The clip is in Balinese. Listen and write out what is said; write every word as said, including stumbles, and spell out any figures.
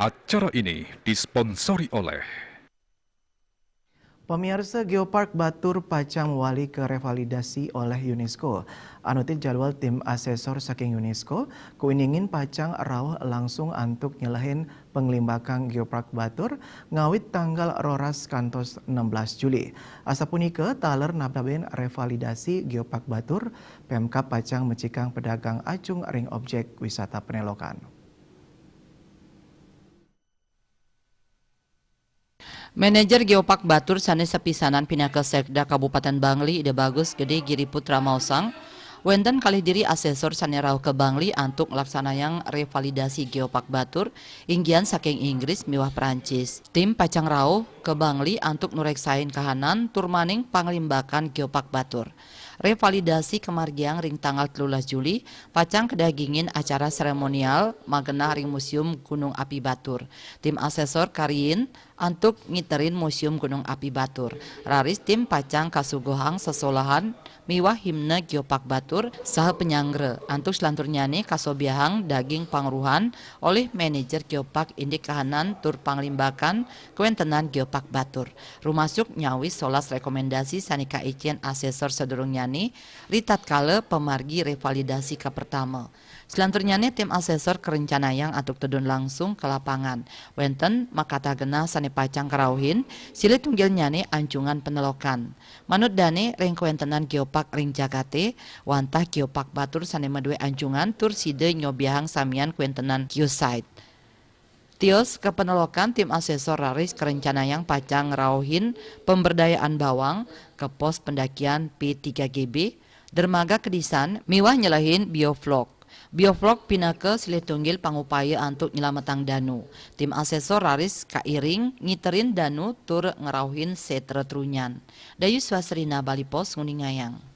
Acara ini disponsori oleh Pamiarsa, Geopark Batur pacang mawali ka revalidasi oleh UNESCO. Anutin jadwal tim asesor saking UNESCO, kuiningin pacang rauh langsung antuk nyelehin panglimbakan Geopark Batur ngawit tanggal roras kantos enam belas Juli. Asapunika, taler nababin revalidasi Geopark Batur, Pemkab pacang mecikang pedagang acung ring objek wisata Penelokan. Manajer Geopark Batur sane sapisanan pinaka Sekda Kabupaten Bangli, Ida Bagus Gede Giri Putra maosang, wenten kalih diri asesor sane rauh ka Bangli antuk nglaksanayang revalidasi Geopark Batur, inggihan saking Inggris miwah Perancis. Tim pacang rauh ka Bangli antuk nureksain kahanan tur maning panglimbakan Geopark Batur. Revalidasi kamargiang ring tanggal telulas Juli, pacang kadagingin acara seremonial magenah ring Museum Gunung Api Batur. Tim asesor kariin antuk ngiterin Museum Gunung Api Batur. Raris tim pacang kasuguhang sesolahan miwah himne Geopark Batur saha panyanggra. Antuk selanturnyane kasobiahang daging pangruhan olih manajer Geopark indik kahanan tur panglimbakan kawentenan Geopark Batur. Rumasuk nyawis solas rekomendasi sane kaicen asesor sadurungnyane, ritatkala pamargi revalidasi kapertama. Selanturnyane tim asesor karencanayang antuk tedun langsung ka lapangan. Wenten makatah genah sane pacang karauhin, silih tunggilnyane anjungan Penelokan. Manut dane ring kawentenan Geopark ring jagate, wantah Geopark Batur sane madue anjungan tur sida nyobiahang samian kawentenan geosite. Tios ka Penelokan, tim asesor raris karencanayang pacang ngrauhin pemberdayaan bawang ka pos pendakian P tiga G B, dermaga kedisan miwah nyelehin bioflok. Bioflok pinaka silih tunggil pangupaya antuk nyelametang danu. Tim asesor raris kairing ngiterin danu tur ngrauhin setra trunyan. Dayu Swasrina, Bali Post, nguningayang.